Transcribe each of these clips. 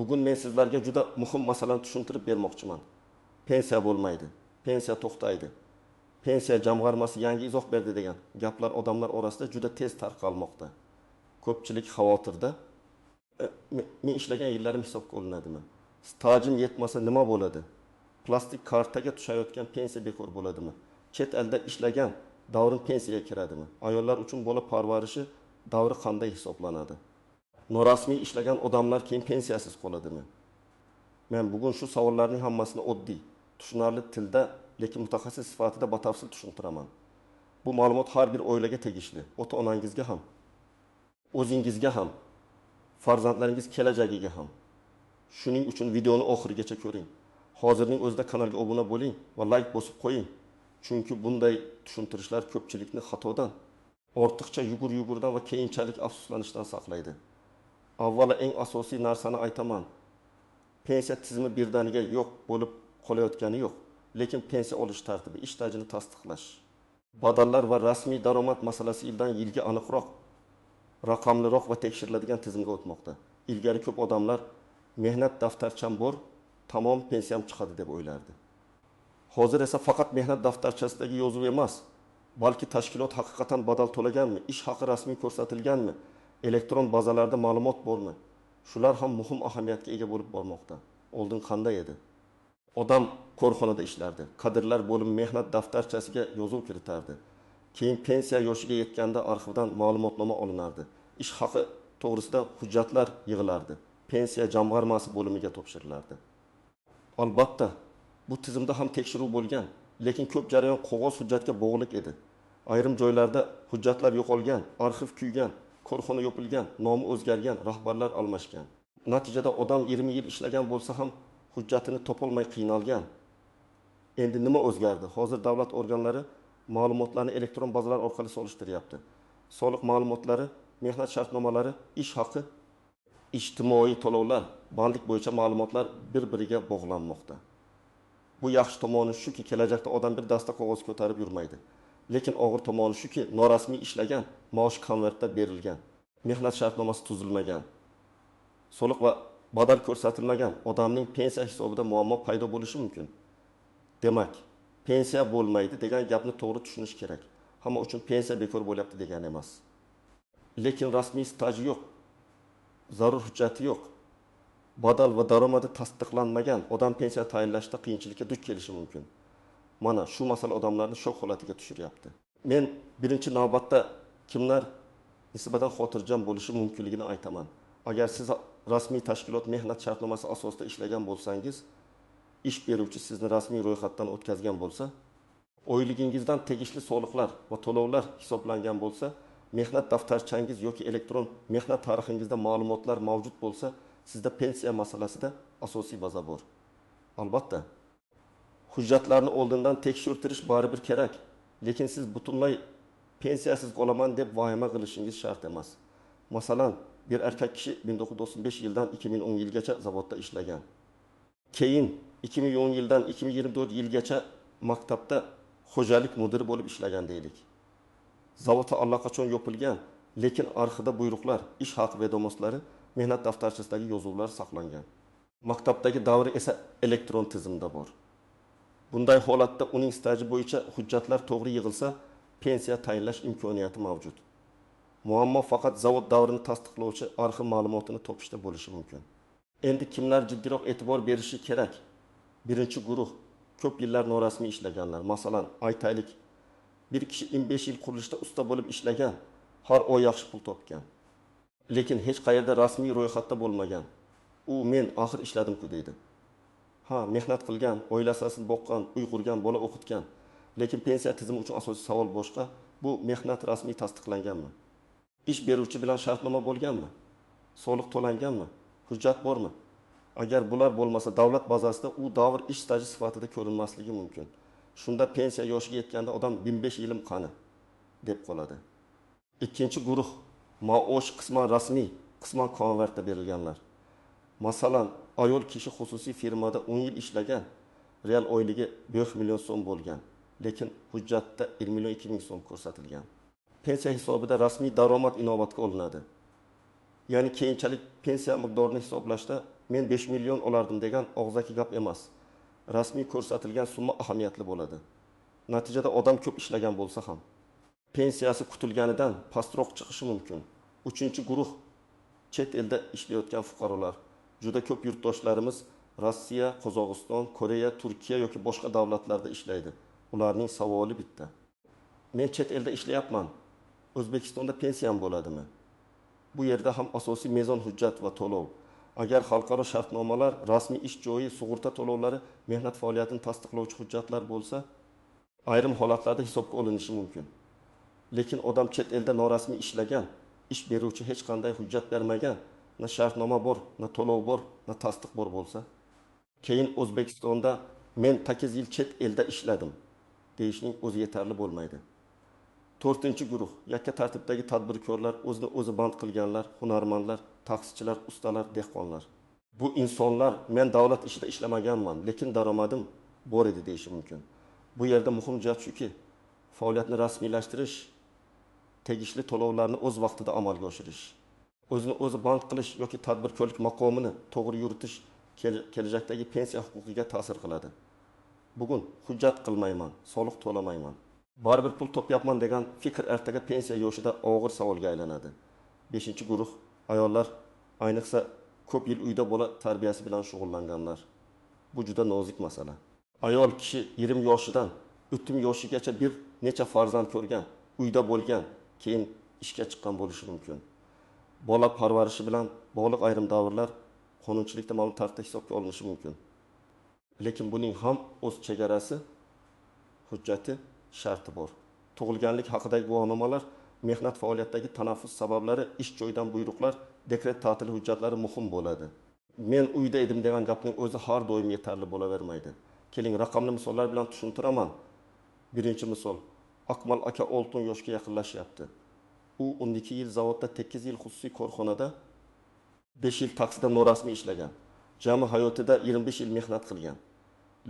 Bugun men sizlarga juda muhim masalani tushuntirib bermoqchiman. Pensiya bo'lmaydi, pensiya to'xtaydi, pensiya jamg'armasi yangi izoh berdi degan gaplar odamlar orasida juda tez tarqalmoqda. Ko'pchilik xavotirda. Men ishlagan yillarim hisobga olinadimi? Stajim yetmasa nima bo'ladi? Plastik kartaga tushayotgan pensiya bekor bo'ladimi? Chet elda ishlagan davrim pensiyaga kiradimi? Ayollar uchun bola parvarishi davri qanday hisoblanadi? Norasmiy ishlagan odamlar keyin pensiyasiz qoladimi? Men bugun shu savollarning hammasini oddiy, tushunarli tilda, lekin mutaxassis sifatida batafsil tushuntiraman. Bu ma'lumot har bir oilaga tegishli, ota-onangizga ham, o'zingizga ham, farzandlaringiz kelajagiga ham. Shuning uchun videoni oxirigacha ko'ring. Hozirning o'zida kanalga obuna bo'ling va like bosib qo'ying. Chunki bunday tushuntirishlar ko'pchilikni xatodan, ortiqcha yugur-yugurdan va keyinchalik afsuslanishdan saqlaydi. Avvalo eng asosiy narsani aytaman. Pensiya tizimi birdaniga yo'q bo'lib qolayotgani yo'q, lekin pensiya olish tartibi, ish stajini tasdiqlash, badallar va rasmiy daromad masalasi yildan yilga aniqroq, raqamliroq va tekshiriladigan tizimga o'tmoqda. Ilgari ko'p odamlar mehnat daftarcham bor, tamom pensiyam chiqadi deb o'ylardi. Hozir esa faqat mehnat daftarchasidagi yozuv emas, balki tashkilot haqiqatan badal to'laganmi, ish haqi rasmiy ko'rsatilganmi, elektron bazalarda ma'lumot bormi? Shular ham muhim ahamiyatga ega bo'lib bormoqda. Oldin qanday edi? Odam korxonada ishlardi. Kadrlar bo'limi mehnat daftarchasiga yozuv kiritardi. Keyin pensiya yoshiga yetganda arxivdan ma'lumotnoma olinardi. Ish haqi to'g'risida hujjatlar yig'ilardi. Pensiya jamg'armasi bo'limiga topshirilardi. Albatta, bu tizimda ham tekshiruv bo'lgan, lekin ko'p jarayon qog'oz hujjatga bog'liq edi. Ayrim joylarda hujjatlar yo'qolgan, arxiv kuygan, korxona yopilgan, nomi o'zgargan, rahbarlar almashgan. Natijada odam 20 yil ishlagan bo'lsa ham hujjatini topolmay qiynalgan. Endi nima o'zgardi? Hozir davlat organlari ma'lumotlarni elektron bazalar orqali solishtiryapti. Soliq ma'lumotlari, mehnat shartnomalari, ish haqi, ijtimoiy to'lovlar, bandlik bo'yicha ma'lumotlar bir-biriga bog'lanmoqda. Bu yaxshi tomoni shuki, kelajakda odam bir dasta qog'oz ko'tarib yurmaydi. Lekin og'ir tomoni shuki, norasmiy ishlagan, maosh konvertda berilgan, mehnat shartnomasi tuzilmagan, soliq va badal ko'rsatilmagan odamning pensiya hisobida muammo paydo bo'lishi mumkin. Demak, pensiya bo'lmaydi degan gapni to'g'ri tushunish kerak. Hamma uchun pensiya bekor bo'lyapti degani emas. Lekin rasmiy staji yo'q, zarur hujjati yo'q, badal va daromadi tasdiqlanmagan odam pensiya tayinlashda qiyinchilikka duch kelishi mumkin. Mana shu masala odamlarni shok holatiga tushiryapti. Men birinchi navbatda kimlar nisbatan xotirjam bo'lishi mumkinligini aytaman. Agar siz rasmiy tashkilot mehnat shartnomasi asosida ishlagan bo'lsangiz, ish beruvchi sizni rasmiy ro'yxatdan o'tkazgan bo'lsa, oyligingizdan tegishli soliqlar va to'lovlar hisoblangan bo'lsa, mehnat daftarchangiz yoki elektron mehnat tarixingizda ma'lumotlar mavjud bo'lsa, sizda pensiya masalasida asosiy baza bor. Albatta, hujjatlarni oldindan tekshirtirish baribir kerak, lekin siz butunlay pensiyasiz qolaman deb vahima qilishingiz shart emas. Masalan, bir erkak kishi 1995 yildan 2010 yilgacha zavodda ishlagan. Keyin 2010 yildan 2024 yilgacha maktabda xo'jalik mudiri bo'lib ishlagan deylik. Zavod allaqachon yopilgan, lekin arxivda buyruqlar, ish haqi vedomostlari, mehnat daftarchasidagi yozuvlar saqlangan. Maktabdagi davri esa elektron tizimda bor. Bunday holatda uning staji bo'yicha hujjatlar to'g'ri yig'ilsa, pensiya tayinlash imkoniyati mavjud. Muammo faqat zavod davrini tasdiqlovchi arxiv ma'lumotini topishda bo'lishi mumkin. Endi kimlar jiddiyroq e'tibor berishi kerak? Birinchi guruh ko'p yillar norasmiy ishlaganlar. Masalan, aytaylik, bir kishi 15 yil qurilishda usta bo'lib ishlagan, har oy yaxshi pul topgan. Lekin hech qayerda rasmiy ro'yxatda bo'lmagan. U men axir ishladim-ku deydi. Ha, mehnat qilgan, oilasini boqqan, uy qurgan, bola o'qitgan. Lekin pensiya tizimi uchun asosiy savol boshqa. Bu mehnat rasmiy tasdiqlanganmi? Ish beruvchi bilan shartnoma bo'lganmi? Soliq to'langanmi? Hujjat bormi? Agar bular bo'lmasa, davlat bazasida u davr ish staji sifatida ko'rinmasligi mumkin. Shunda pensiya yoshiga yetganda odam 15 yilim qani deb qoladi. Ikkinchi guruh maosh qisman rasmiy, qisman konvertda berilganlar. Masalan, ayol kishi xususiy firmada 10 yil ishlagan, real oyligi 5 million so'm bo'lgan, lekin hujjatda 1 million 2 ming so'm ko'rsatilgan. Pensiya hisobida rasmiy daromad inobatga olinadi. Ya'ni keyinchalik pensiya miqdorini hisoblashda Men 5 million olardim degan og'zaki gap emas. Rasmiy ko'rsatilgan summa ahamiyatli bo'ladi. Natijada odam ko'p ishlagan bo'lsa ham pensiyasi kutilganidan pastroq chiqishi mumkin. Uchinchi guruh chet elda ishlayotgan fuqarolar. Juda ko'p yurtdoshlarimiz Rossiya, Qozog'iston, Koreya, Turkiya yoki boshqa davlatlarda ishlaydi. Ularning savoli bitta. Men chet elda ishlayapman. O'zbekistonda pensiyam bo'ladimi? Bu yerda ham asosiy mezon hujjat va to'lov. Agar xalqaro shartnomalar, rasmiy ish joyi, sug'urta to'lovlari, mehnat faoliyatini tasdiqlovchi hujjatlar bo'lsa, ayrim holatlarda hisobga olinishi mumkin. Lekin odam chet elda norasmiy ishlagan, ish beruvchi hech qanday hujjat bermagan, na shartnoma bor, na to'lov bor, na tasdiq bor bo'lsa, keyin O'zbekistonda men 8 yil chet elda ishladim deyishning o'zi yetarli bo'lmaydi. To'rtinchi guruh yakka tartibdagi tadbirkorlar, o'zini o'zi band qilganlar, hunarmandlar, taksichilar, ustalar, dehqonlar. Bu insonlar men davlat ishida ishlamaganman, lekin daromadim bor edi deyishi mumkin. Bu yerda muhim jihat shuki, faoliyatni rasmiylashtirish, tegishli to'lovlarni o'z vaqtida amalga oshirish, o'zini o'zi band qilish yoki tadbirkorlik maqomini to'g'ri yuritish kelajakdagi pensiya huquqiga ta'sir qiladi. Bugun hujjat qilmayman, soliq to'lamayman, baribir pul topyapman degan fikr ertaga pensiya yoshida og'ir savolga aylanadi. 5 guruh ayollar, ayniqsa ko'p yil uyda bola tarbiyasi bilan shug'ullanganlar. Bu juda nozik masala. Ayol kishi 20 yoshidan 30 yoshigacha bir necha farzand ko'rgan, uyda bo'lgan, keyin ishga chiqqan bo'lishi mumkin. Bola parvarishi bilan bog'liq ayrim davrlar qonunchilikda ma'lum tartibda hisobga olinishi mumkin. Lekin buning ham o'z chegarasi, hujjati, sharti bor. Tug'ilganlik haqidagi guvohnomalar, mehnat faoliyatidagi tanaffus sabablari, ish joyidan buyruqlar, dekret ta'tili hujjatlari muhim bo'ladi. Men uyda edim degan gapning o'zi har doim yetarli bo'lavermaydi. Keling, raqamli misollar bilan tushuntiraman. Birinchi misol. Akmal aka 6 yoshga yaqinlashyapti. U 12 yil zavodda, 8 yil xususiy korxonada, 5 yil taksida norasmiy ishlagan. Jami hayotida 25 yil mehnat qilgan.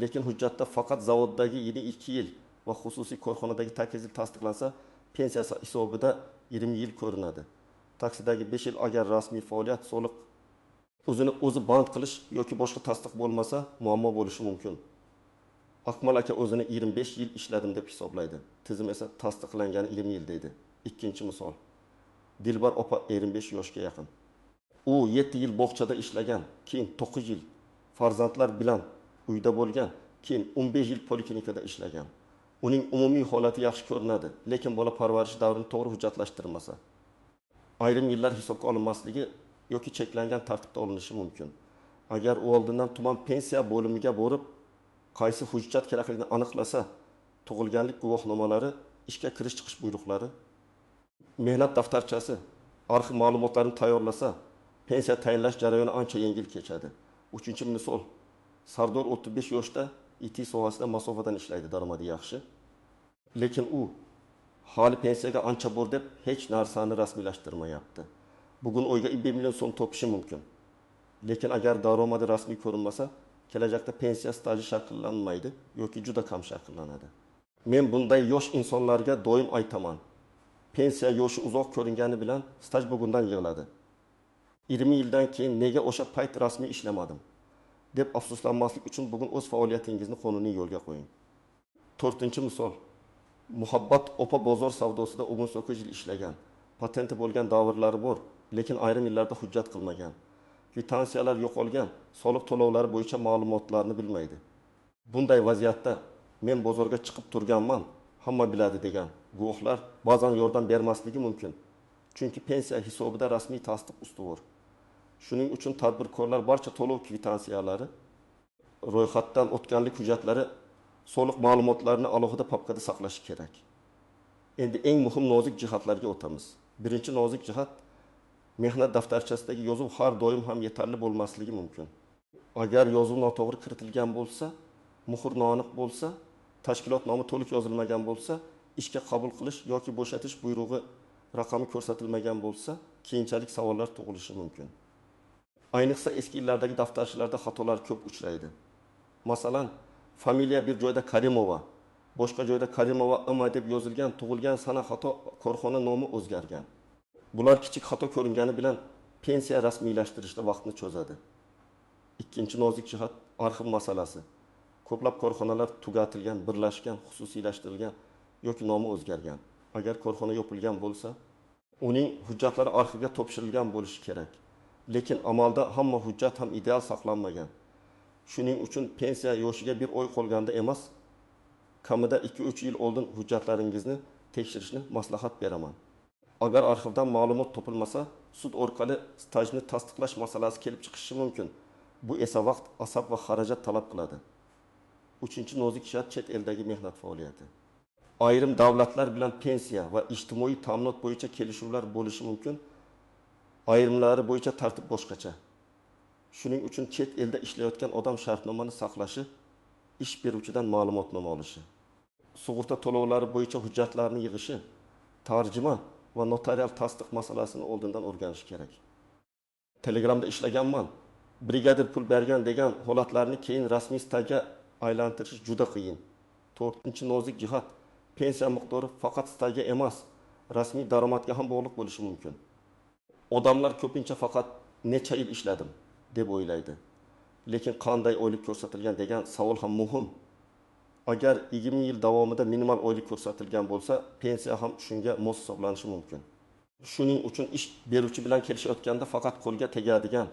Lekin hujjatda faqat zavoddagi 22 yil va xususiy korxonadagi 8 yil tasdiqlansa, pensiya hisobida 20 yil ko'rinadi. Taksidagi 5 yil agar rasmiy faoliyat, soliq, o'zini o'zi band qilish yoki boshqa tasdiq bo'lmasa, muammo bo'lishi mumkin. Akmal aka o'zini 25 yil ishladim deb hisoblaydi. Tizim esa tasdiqlangani 20 yil deydi. Ikkinchi misol. Dilbar opa 25 yoshga yaqin. U 7 yil bog'chada ishlagan, keyin 9 yil farzandlar bilan uyda bo'lgan, keyin 15 yil poliklinikada ishlagan. Uning umumiy holati yaxshi ko'rinadi, lekin bola parvarish davrini to'g'ri hujjatlashtirmasa, ayrim yillar hisobga olinmasligi yoki cheklangan tartibda olinishi mumkin. Agar u oldindan tuman pensiya bo'limiga borib, qaysi hujjat kerakligini aniqlasa, tug'ilganlik guvohnomalari, ishga kirish chiqish buyruqlari, mehnat daftarchasi, arxiv ma'lumotlarini tayyorlasa, pensiya tayinlash jarayoni ancha yengil kechadi. Uchinchi misol. Sardor 35 yoshda IT sohasida masofadan ishlaydi, daromadi yaxshi. Lekin u hali pensiyaga ancha bor deb hech narsani rasmiylashtirmayapti. Bugun oyga 1 million so'm topishi mumkin. Lekin agar daromadi rasmiy ko'rinmasa, kelajakda pensiya staji shakllanmaydi yoki juda kam shakllanadi. Men bunday yosh insonlarga doim aytaman. Pensiya yoshi uzoq ko'ringani bilan staj bugundan yig'iladi. 20 yildan keyin nega o'sha payt rasmiy ishlamadim deb afsuslanmaslik uchun bugun o'z faoliyatingizni qonuniy yo'lga qo'ying. To'rtinchi misol. Muhabbat opa bozor savdosida 18 yil ishlagan. Patenti bo'lgan davrlari bor, lekin ayrim yillarda hujjat qilmagan. Kvitansiyalar yo'qolgan, soliq to'lovlari bo'yicha ma'lumotlarni bilmaydi. Bunday vaziyatda men bozorga chiqib turganman, hamma biladi degan guvohlar ba'zan yordam bermasligi mumkin. Chunki pensiya hisobida rasmiy tasdiq ustuvor. Shuning uchun tadbirkorlar barcha to'lov kvitansiyalari, ro'yxatdan o'tganlik hujjatlari, soliq ma'lumotlarini alohida papkada saqlashi kerak. Endi eng muhim nozik jihatlarga o'tamiz. Birinchi nozik jihat, mehnat daftarchasidagi yozuv har doim ham yetarli bo'lmasligi mumkin. Agar yozuv noto'g'ri kiritilgan bo'lsa, muhr noaniq bo'lsa, tashkilot nomi to'liq yozilmagan bo'lsa, ishga qabul qilish yoki bo'shatish buyrug'i raqami ko'rsatilmagan bo'lsa, keyinchalik savollar tug'ilishi mumkin. Ayniqsa eski yillardagi daftarchilarda xatolar ko'p uchraydi. Masalan, familiya bir joyda Karimova, boshqa joyda Karimova ima deb yozilgan, tug'ilgan sana xato, korxona nomi o'zgargan. Bular kichik xato ko'ringani bilan pensiya rasmiylashtirishda vaqtni cho'zadi. Ikkinchi nozik jihat arxiv masalasi. Ko'plab korxonalar tugatilgan, birlashgan, xususiylashtirilgan yoki nomi o'zgargan. Agar korxona yopilgan bo'lsa, uning hujjatlari arxivga topshirilgan bo'lishi kerak. Lekin amalda hamma hujjat ham ideal saqlanmagan. Shuning uchun pensiya yoshiga bir oy qolganda emas, kamida 2-3 yil oldin hujjatlaringizni tekshirishni maslahat beraman. Agar arxivdan ma'lumot topilmasa, sud orqali stajni tasdiqlash masalasi kelib chiqishi mumkin. Bu esa vaqt, asab va xarajat talab qiladi. Uchinchi nozik jihat chet eldagi mehnat faoliyati. Ayrim davlatlar bilan pensiya va ijtimoiy ta'minot bo'yicha kelishuvlar bo'lishi mumkin. Ayrimlari bo'yicha tartib boshqacha. Shuning uchun chet elda ishlayotgan odam shartnomani saqlashi, ish beruvchidan ma'lumotnoma olishi, sug'urta to'lovlari bo'yicha hujjatlarni yig'ishi, tarjima va notarial tasdiq masalasini oldindan o'rganishi kerak. Telegramda ishlaganman, brigadir pul bergan degan holatlarni keyin rasmiy stajga aylantirish juda qiyin. To'rtinchi nozik jihat pensiya miqdori faqat stajga emas, rasmiy daromadga ham bog'liq bo'lishi mumkin. Odamlar ko'pincha faqat necha yil ishladim deb o'ylaydi. Lekin qanday oylik ko'rsatilgan degan savol ham muhim. Agar 20 yil davomida minimal oylik ko'rsatilgan bo'lsa, pensiya ham shunga mos hisoblanishi mumkin. Shuning uchun ish beruvchi bilan kelishayotganda faqat qo'lga tegadigan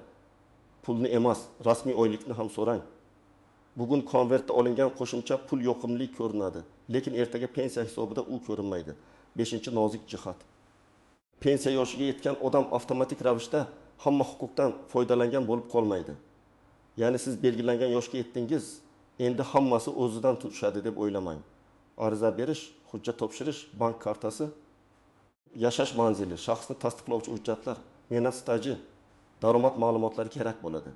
pulni emas, rasmiy oylikni ham so'rang. Bugun konvertda olingan qo'shimcha pul yoqimli ko'rinadi, lekin ertaga pensiya hisobida u ko'rinmaydi. 5. Nozik jihat. Pensiya yoshiga yetgan odam avtomatik ravishda hamma huquqdan foydalangan bo'lib qolmaydi. Ya'ni siz belgilangan yoshga yetdingiz, endi hammasi o'zidan tushadi deb o'ylamang. Ariza berish, hujjat topshirish, bank kartasi, yashash manzili, shaxsni tasdiqlovchi hujjatlar, mehnat staji, daromad ma'lumotlari kerak bo'ladi.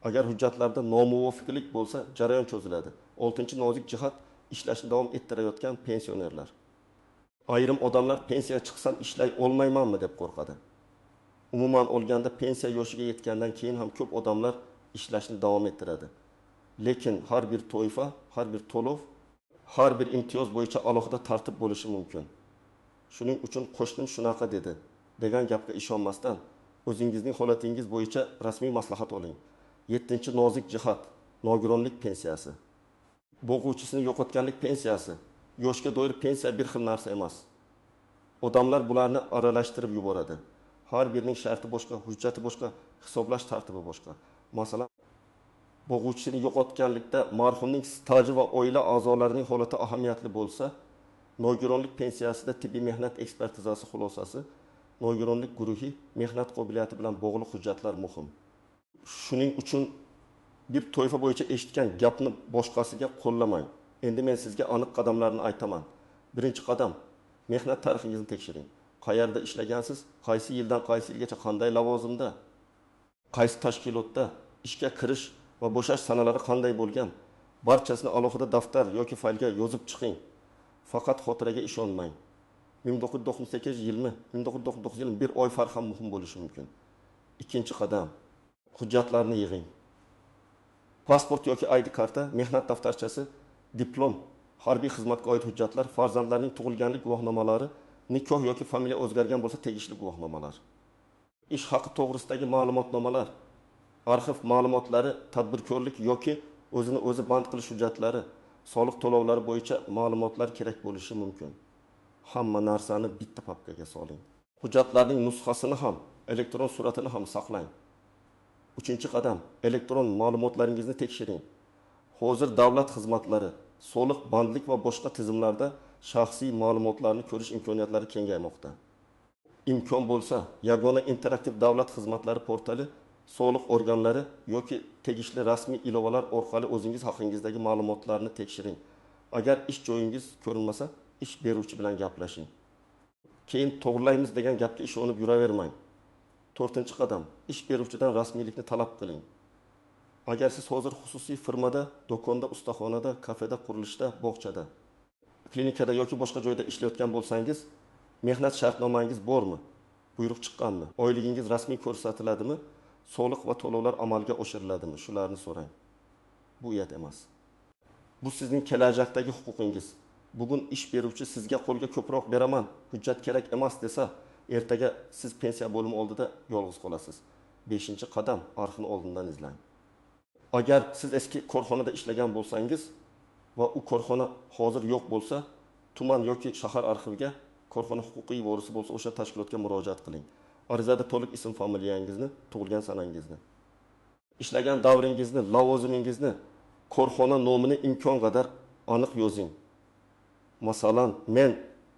Agar hujjatlarda nomuvofiqlik bo'lsa, jarayon cho'ziladi. 6. Nozik jihat ishlashni davom ettirayotgan pensionerlar. Ayrim odamlar pensiyaga chiqsam ishlay olmaymanmi deb qo'rqadi. Umuman olganda pensiya yoshiga yetgandan keyin ham ko'p odamlar ishlashni davom ettiradi. Lekin har bir toifa, har bir to'lov, har bir imtiyoz bo'yicha alohida tartib bo'lishi mumkin. Shuning uchun qo'shnim shunaqa dedi degan gapga ishonmasdan o'zingizning holatingiz bo'yicha rasmiy maslahat oling. 7. Nozik jihat nogironlik pensiyasi. Bo'g'uvchisini yo'qotganlik pensiyasi, yoshga doir pensiya bir xil narsa emas. Odamlar bularni aralashtirib yuboradi. Har birining sharti boshqa, hujjati boshqa, hisoblash tartibi boshqa. Masalan, bo'g'uvchisini yo'qotganlikda marhumning staji va oila a'zolarining holati ahamiyatli bo'lsa, nogironlik pensiyasida tibbiy mehnat ekspertizasi xulosasi, nogironlik guruhi, mehnat qobiliyati bilan bog'liq hujjatlar muhim. Shuning uchun bir toifa bo'yicha eshitgan gapni boshqasiga qo'llamang. Endi men sizga aniq qadamlarni aytaman. Birinchi qadam mehnat tarixingizni tekshiring. Qayerda ishlagansiz, qaysi yildan qaysi yilgacha, qanday lavozimda, qaysi tashkilotda, ishga kirish va bo'shash sanalari qanday bo'lgan, barchasini alohida daftar yoki faylga yozib chiqing. Faqat xotiraga ishonmang. 1998 yilmi, 1999 yilmi bir oy farq ham muhim bo'lishi mumkin. Ikkinchi qadam hujjatlarni yig'ing. Pasport yoki ID karta, mehnat daftarchasi, diplom, harbiy xizmatga oid hujjatlar, farzandlarning tug'ilganlik guvohnomalari, nikoh yoki familiya o'zgargan bo'lsa tegishli guvohnomalar. Ish haqi to'g'risidagi ma'lumotnomalar, arxiv ma'lumotlari, tadbirkorlik yoki o'zini o'zi band qilish hujjatlari, soliq to'lovlari bo'yicha ma'lumotlar kerak bo'lishi mumkin. Hamma narsani bitta papkaga soling. Hujjatlarning nusxasini ham, elektron suratini ham saqlang. Uchinchi qadam elektron ma'lumotlaringizni tekshiring. Hozir davlat xizmatlari, soliq, bandlik va boshqa tizimlarda shaxsiy ma'lumotlarni ko'rish imkoniyatlari kengaymoqda. Imkon bo'lsa, yagona interaktiv davlat xizmatlari portali, soliq organlari yoki tegishli rasmiy ilovalar orqali o'zingiz haqingizdagi ma'lumotlarni tekshiring. Agar ish joyingiz ko'rinmasa, ish beruvchi bilan gaplashing. Keyin to'g'rilaymiz degan gapga ishonib yuravermang. To'rtinchi qadam ish beruvchidan rasmiylikni talab qiling. Agar siz hozir xususiy firmada, do'konda, ustaxonada, kafeda, qurilishda, bog'chada, klinikada yoki boshqa joyda ishlayotgan bo'lsangiz, mehnat shartnomangiz bormi? Buyruq chiqqanmi? Oyligingiz rasmiy ko'rsatiladimi? Soliq va to'lovlar amalga oshiriladimi? Shularni so'rang. Bu uyat emas. Bu sizning kelajakdagi huquqingiz. Bugun ish beruvchi sizga qo'lga ko'proq beraman, hujjat kerak emas desa, ertaga siz pensiya bo'limi oldida yolg'iz qolasiz. 5. Qadam arxivni oldindan izlang. Agar siz eski korxonada ishlagan bo'lsangiz va u korxona hozir yo'q bo'lsa, tuman yoki shahar arxiviga, korxona huquqiy vorisi bo'lsa o'sha tashkilotga murojaat qiling. Arizada to'liq ism familiyangizni, tug'ilgan sanangizni, ishlagan davringizni, lavozimingizni, korxona nomini imkon qadar aniq yozing. Masalan, men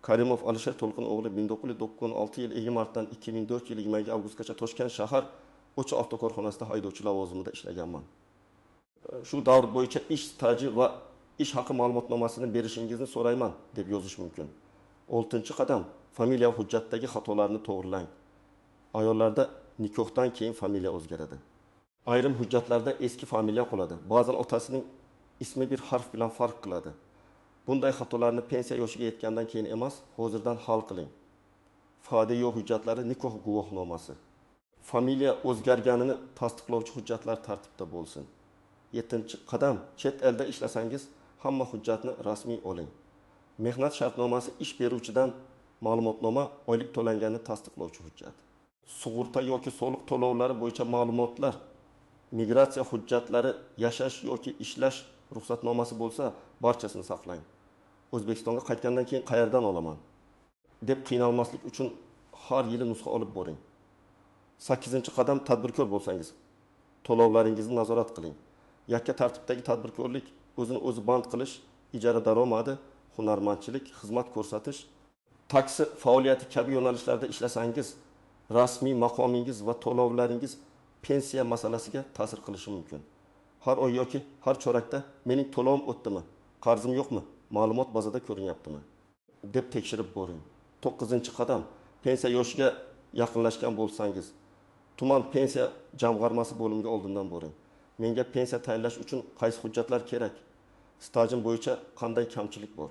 Karimov Alisher To'lqin o'g'li 1996 yil 2 martdan 2004 yil 22 avgustgacha Toshkent shahar O'cha avtokorxonasida haydovchi lavozimida ishlaganman. Shu davr bo'yicha ish staji va ish haqi ma'lumotnomasini berishingizni so'rayman deb yozish mumkin. 6-qadam familiya hujjatdagi xatolarni to'g'rilang. Ayollarda nikohdan keyin familiya o'zgaradi. Ayrim hujjatlarda eski familiya qoladi. Ba'zan otasining ismi bir harf bilan farq qiladi. Bunday xatolarni pensiya yoshiga yetgandan keyin emas, hozirdan hal qiling. Foyda yo'q hujjatlari nikoh guvohnomasi. Familiya o'zgarganini tasdiqlovchi hujjatlar tartibda bo'lsin. 7-qadam chet elda ishlasangiz hamma hujjatni rasmiy oling. Mehnat shartnomasi ish beruvchidan ma'lumotnoma, oylik to'langanini tasdiqlovchi hujjat. Sug'urta yoki soliq to'lovlari bo'yicha ma'lumotlar, migratsiya hujjatlari, yashash yoki ishlash ruxsatnomasi bo'lsa, barchasini saqlang. O'zbekistonga qaytgandan keyin qayerdan olaman deb qiynalmaslik uchun har yili nusxa olib boring. 8-qadam tadbirkor bo'lsangiz, to'lovlaringizni nazorat qiling. Yakka tartibdagi tadbirkorlik, o'zini o'zi band qilish, ijara daromadi, hunarmandchilik, xizmat ko'rsatish, taksi faoliyati kabi yo'nalishlarda ishlasangiz, rasmiy maqomingiz va to'lovlaringiz pensiya masalasiga ta'sir qilishi mumkin. Har oy yoki har chorakda mening to'lovim o'tdimi, qarzim yo'qmi, ma'lumot bazada ko'rinyaptimi deb tekshirib boring. 9-qadam pensiya yoshiga yaqinlashgan bo'lsangiz, tuman pensiya jamg'armasi bo'limiga oldindan boring. Menga pensiya tayinlash uchun qaysi hujjatlar kerak? Stajim bo'yicha qanday kamchilik bor?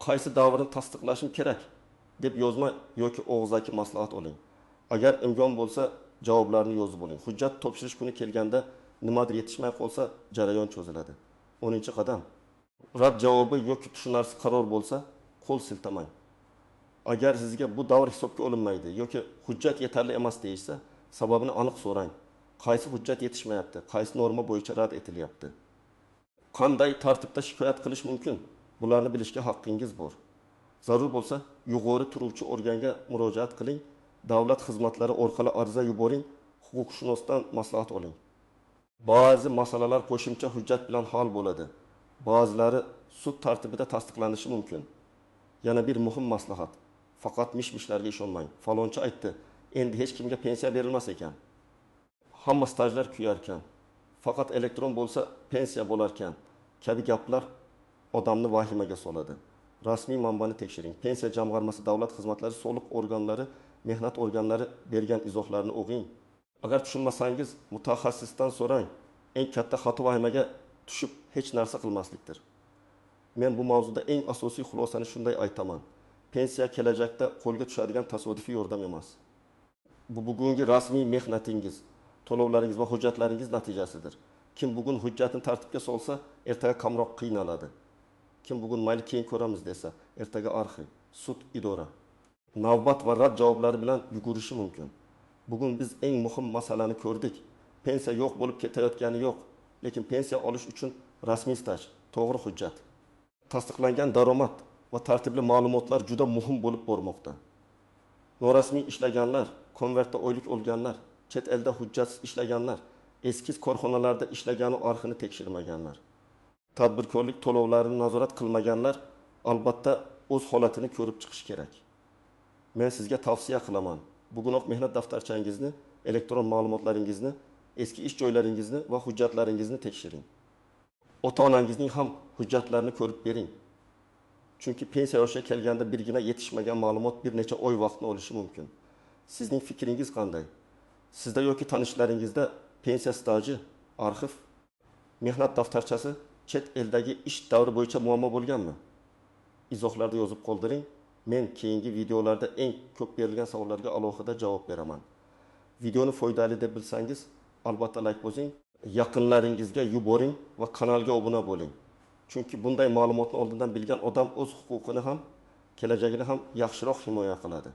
Qaysi davrni tasdiqlashim kerak deb yozma yoki og'zaki maslahat oling. Agar imkon bo'lsa, javoblarni yozib oling. Hujjat topshirish kuni kelganda nimadir yetishmay qolsa, jarayon cho'ziladi. 10-qadam rad javobi yoki tushunarsiz qaror bo'lsa, qo'l siltamang. Agar sizga bu davr hisobga olinmaydi yoki hujjat yetarli emas deyishsa, sababini aniq so'rang. Qaysi hujjat yetishmayapti, qaysi norma bo'yicha rad etilyapti? Qanday tartibda shikoyat qilish mumkin? Bularni bilishga haqqingiz bor. Zarur bo'lsa, yuqori turuvchi organga murojaat qiling, davlat xizmatlari orqali ariza yuboring, huquqshunosdan maslahat oling. Ba'zi masalalar qo'shimcha hujjat bilan hal bo'ladi. Ba'zilari sud tartibida tasdiqlanishi mumkin. Yana bir muhim maslahat. Faqat mish-mishlarga ishonmang. Falonchi aytdi, endi hech kimga pensiya berilmas ekan. Hamma stajlar kuyarkan. Faqat elektron bo'lsa pensiya bo'larkan kabi gaplar odamni vahimaga soladi. Rasmiy manbani tekshiring. Pensiya jamg'armasi, davlat xizmatlari, soliq organlari, mehnat organlari bergan izohlarni o'qing. Agar tushunmasangiz, mutaxassisdan so'rang. Eng katta xato vahimaga tushib hech narsa qilmaslikdir. Men bu mavzuda eng asosiy xulosani shunday aytaman. Pensiya kelajakda qo'lga tushadigan tasodifiy yordam emas. Bu bugungi rasmiy mehnatingiz, to'lovlaringiz va hujjatlaringiz natijasidir. Kim bugun hujjatni tartibga solsa, ertaga kamroq qiynaladi. Kim bugun mayli keyin ko'ramiz desa, ertaga arxiv, sud, idora, navbat va rad javoblari bilan yugurishi mumkin. Bugun biz eng muhim masalani ko'rdik. Pensiya yo'q bo'lib ketayotgani yo'q, lekin pensiya olish uchun rasmiy staj, to'g'ri hujjat, tasdiqlangan daromad va tartibli ma'lumotlar juda muhim bo'lib bormoqda. Norasmiy ishlaganlar, konvertda oylik olganlar, chet elda hujjatsiz ishlaganlar, eski korxonalarda ishlagani arxivini tekshirmaganlar, tadbirkorlik to'lovlarini nazorat qilmaganlar albatta o'z holatini ko'rib chiqish kerak. Men sizga tavsiya qilaman. Bugunoq mehnat daftarchangizni, elektron ma'lumotlaringizni, eski ish joylaringizni va hujjatlaringizni tekshiring. Ota-onangizning ham hujjatlarini ko'rib bering. Chunki pensiya yoshiga kelganda birgina yetishmagan ma'lumot bir necha oy vaqtni olishi mumkin. Sizning fikringiz qanday? Sizda yoki tanishlaringizda pensiya staji, arxiv, mehnat daftarchasi, chet eldagi ish davri bo'yicha muammo bo'lganmi? Izohlarda yozib qoldiring. Men keyingi videolarda eng ko'p berilgan savollarga alohida javob beraman. Videoni foydali deb bilsangiz, albatta like bosing, yaqinlaringizga yuboring va kanalga obuna bo'ling. Chunki bunday ma'lumotni oldindan bilgan odam o'z huquqini ham, kelajagini ham yaxshiroq himoya qiladi.